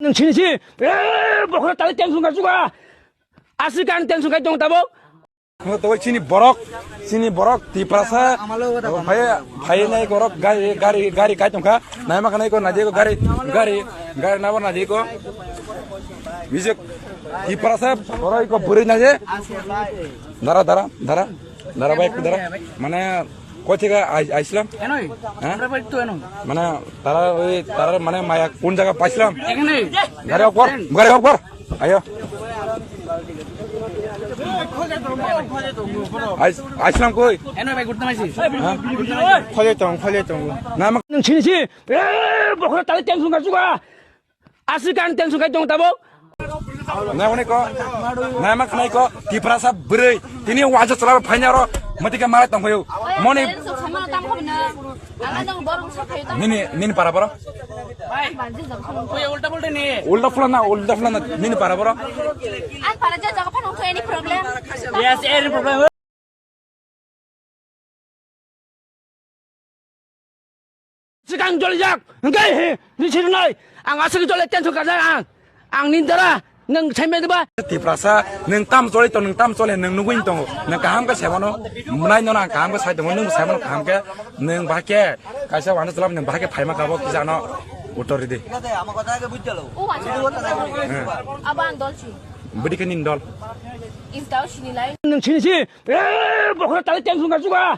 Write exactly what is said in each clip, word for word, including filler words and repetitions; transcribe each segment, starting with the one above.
Sini si, eh, bokhora tali tension ka suka. Asli kan tension kai tong tabok. Tawai chini borok, chini borok Tiprasa, phai, phai nai borok gari, gari, gari kai tongkha. Naima kanai ko naje ko gari, gari, gari nabo naje ko. Bijak Tiprasa borok ko buri naje. Dara, dara, dara, dara bai, dara. Mane Koi theke ai-, aislam? Enoi. Ha? Amra bai tu eno. Mane tara oi, tara mane maya kun jaga paislam? Ekhane. Gari off kor, gari off kor. Ayo. Ais-, aislam koi? Enoi bai gurta maisi. Ha? Khole tong, khole tong. Na mak nung sini si. Eh, bokhora tali tension ka suka. Asli kan tension kai tong tabok. Nai hwnwi ko, nai ma khnai ko, Tiprasa bwrwi. Tini waja chala phaina ro, mati ka malai tong phayo. Moni. Nini, nini para boro. Ulta pula na, ulta pula na, nini para boro. An para ja jaga phano any problem. Yes, any problem. Sikang jolijak, hingke he, ni sirnai, ang aswk jole tension kajak ang, ang ni dara, nang saimai deba. Tiprasa, nang tam joli to, nang tam joli, nang nugui tongo, nang kaham ke semano, munai no nang kaham ke sai tongo, nang semano kaham ke, nang bahke, kaisa wano selam nang bahke phaima kabo kisa no, utor ridi. Bidi ke nin dol. Nang sini si, eh, bokhora tali tension kajak.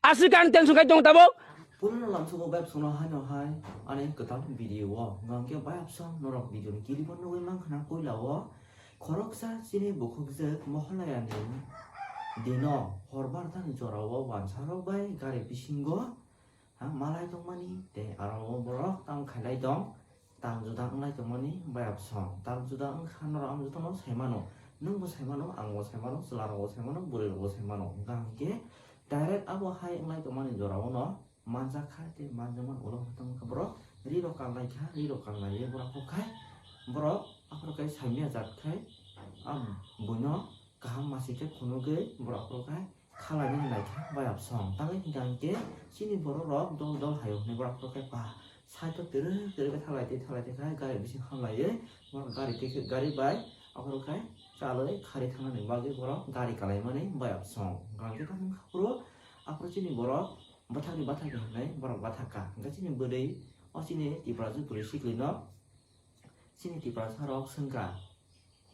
Aswk ang tension kai tong tabok. Punono lamsugo bai bwswkno haino hai ani kwtal video o. Hwnkhe bai bwswk norok video ni clip o nugwi mankha na puila o. Khoroksa chini bukhukjwk Mohalaya ni dino hor bartani jora o wansarok bai gari bisingo ha malai tongmani tei aro o borok tamo khailai tong. Tam juda wnglai tongmani bai bwswk. Tam juda wngkha norok ang jotono sai mano. Nwngbo sai mano, angbo sai mano, chwlarokbo sai mano, bwrwirokbo sai mano. Hwnkha hwnkhe direct abo hai wnglai tongmani jorao'-no manjak kha tei manjakmani ulo wngkha borok ri rok kanlai kha, ri rok kanlaiwi borok kok khai borok aphuru khe saimya jat khai a buino kaham masi khe phunugwi borok aphuru khai khalai nai kha bai bwswk. Tangwi hwnkha hwnkhe chini borok rok dol dol hai o hwnwi borok aphuru khe pa side o twrwk twrwk khe thalai twi thalai twi khe gari bising hamlaiwi borok gari twi khe gari bai aphuru khe chalwi khari thangna ni bagwi borok gari kalai mani bai bwswk. Hwnkha hwnkhe tamo kha phuru aphuru chini borok bathakni bathakni hwnwi borok bathak kha. Hwnkhe chini bwrwi o chini Tiprasa bwrwi sikli no chini Tiprasa rok swngkha.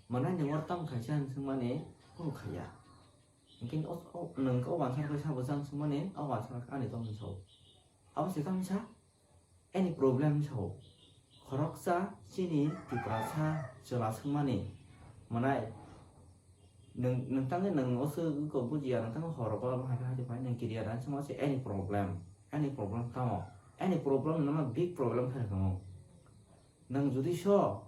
Mwnai nwng oro tamo khaisa hwn swngmani phuru khaiya. Hwnkhe o, o, nwng khe o wansar kaisa bo jang swngmani o wansar ani tong hwn sao. Abo se tamo sa any problem sao. Khoroksa chini Tiprasa chwla swngmani mwnai nwng, nwng tangwi nwng o se ko bujiya nwng tangwi horo ko hai hai phai nwng kiriya dan swngma se any problem, any problem tamo, any problem nwng big problem khai rwkha. Nwng jodi so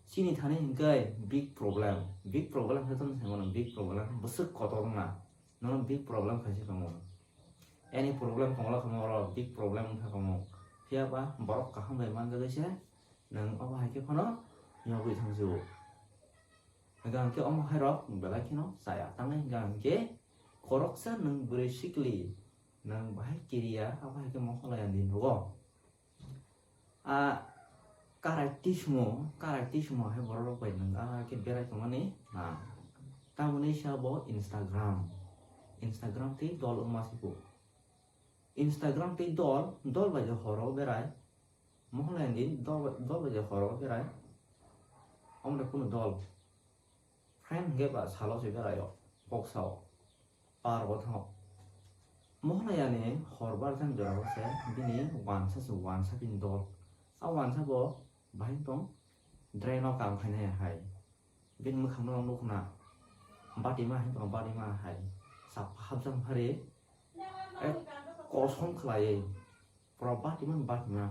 chini thani hwnkhe big problem, big problem khe tamo sai mano, big problem bwswk kotor wngna, nono big problem khaisa tongmo. Any problem tongla kamo oro big problem wngkha kamo. Phiya ba borok kaham bai manjagwi se nwng obo hai khe phano yogwi thangsu. Hwnkha hwnkhe omo hai rok belai kheno chaya tangwi hwnkha hwnkhe khoroksa nwng bwrwi sikli nwng bahai kiriya abo hai khe Mohalaya ni nogo. A karai tismo, karai tismo hai borok rok bai nwng a khe berai tongmani na. Tamoni sa bo Instagram. Instagram tei dol wngma se bo. Instagram tei dol, dol bai je horo berai. Mohalaya ni dol bai, dol bai je horo berai. Omo kunu dol. Friend hwnkhe ba salo se berai o, kok sao. Park o thango. Mohalaya ni hor barjak jora o se bini wansa se wansa bini dol. A wansa bo bahai tong drain o kam khainai hai. Bini mwkhang no nukna batima hai tong batima hai. Chapa hapjak phari ek kosom khlaiwi. Pura batima batima.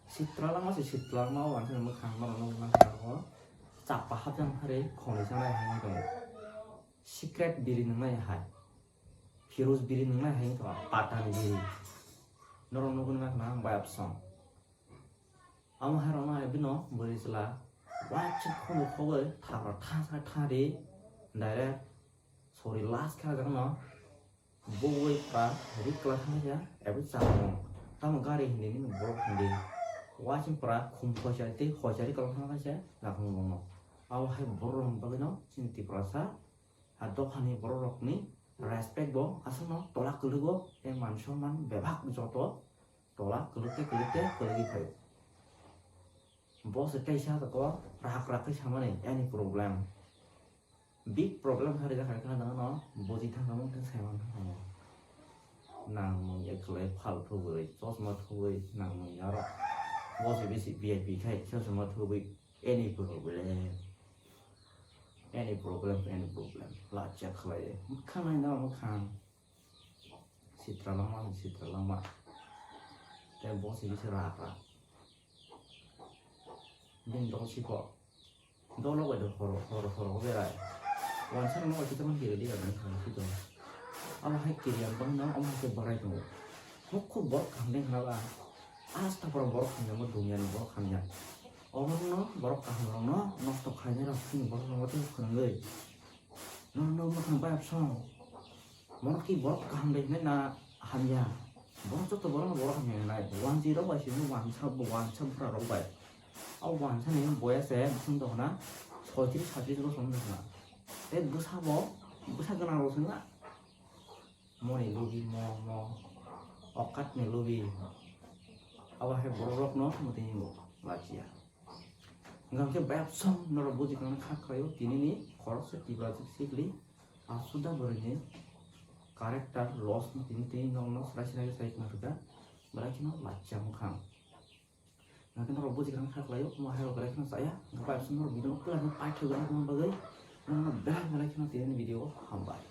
Sitra lama se sitra lama o ang sini mwkhang norok nukna kha o. Chapa hapjak phari khoni sanai hai tong. Secret biri nungnai hai. Firoz biri nungnai hai tong. Patan biri. Norok nukna kha ang bai absong. Amo hai rok no hai bino bwrwi chwla. Waisa khunu khogwi thapra thasa thari. Direct sori last khe jak no. Bui pura rikla thangya ebo chamo. Tamo gari hindi nini borok hindi. Wasing pura khum hoichari tei hoichari kolokma kaisa lakhung bongno. Abo hai borok rok bagwino chini Tiprasa ha dophani borok rokni respect bo aswkno tola kwlwgo tei man somman bebak joto tola kwlwk tei kwlwk tei kwlwgwi phaio. Bo se teisa ko rak rak khe samani any problem. Big problem kha rijak hai khna dano buji thang tamo khe saiman thang tamo. Nang mung ya kwlai phal thubui, chosma thubui, nang mung ya ro. Bo se bisi V I P khai chosma thubui any problem. Any problem, any problem. Lachak khlai. Mwkhang nai na mwkhang. Sitra langma, sitra langma. Tei bo se bisi rak rak. Bini dol siko. Dolo bai do horo, horo, horo berai. Wansa no bai kita man kiri dia dan khan sito. Abo hai kiri yang bang na, abo hai barai tongo. Hokko borok kaham deng hana ba. Asta pora borok hamya mo dunia ni borok hamya. Obo no borok kaham rok no nosto khainai rok sini borok no tei khwrwngwi. No, no, mwkhang bai absong. Borok ki borok kaham dei hinai na hamya. Borok joto borok no borok hamya hinai. Wanjwi rok bai simi wansa, wansa bwra rok bai. O wansa ni boya se bising tong khna soitris satris bosong tong khna. Tei bwsa bo, bwsa gwnang rok se wngna. Moni lubi mo, mo. Okat ni lubi. Abo hai borok rok no mwtwi ni lachia. Hingkha khe bayapsong norok buji khna kha khlaio, tini ni khoroksa Tiprajwk sikli asuda bwrwini character loss no tini tini nokno srai srai sai khna rwkha, belai kheno lachia mwkhang. Hingkha khe norok buji khna kha khlaio, omo hai rok belai kheno chaya, hingkha bayapsong norok video no kwlai kheno paithak rwna tongma bagwi nokno belai belai kheno tini ni video o hambai.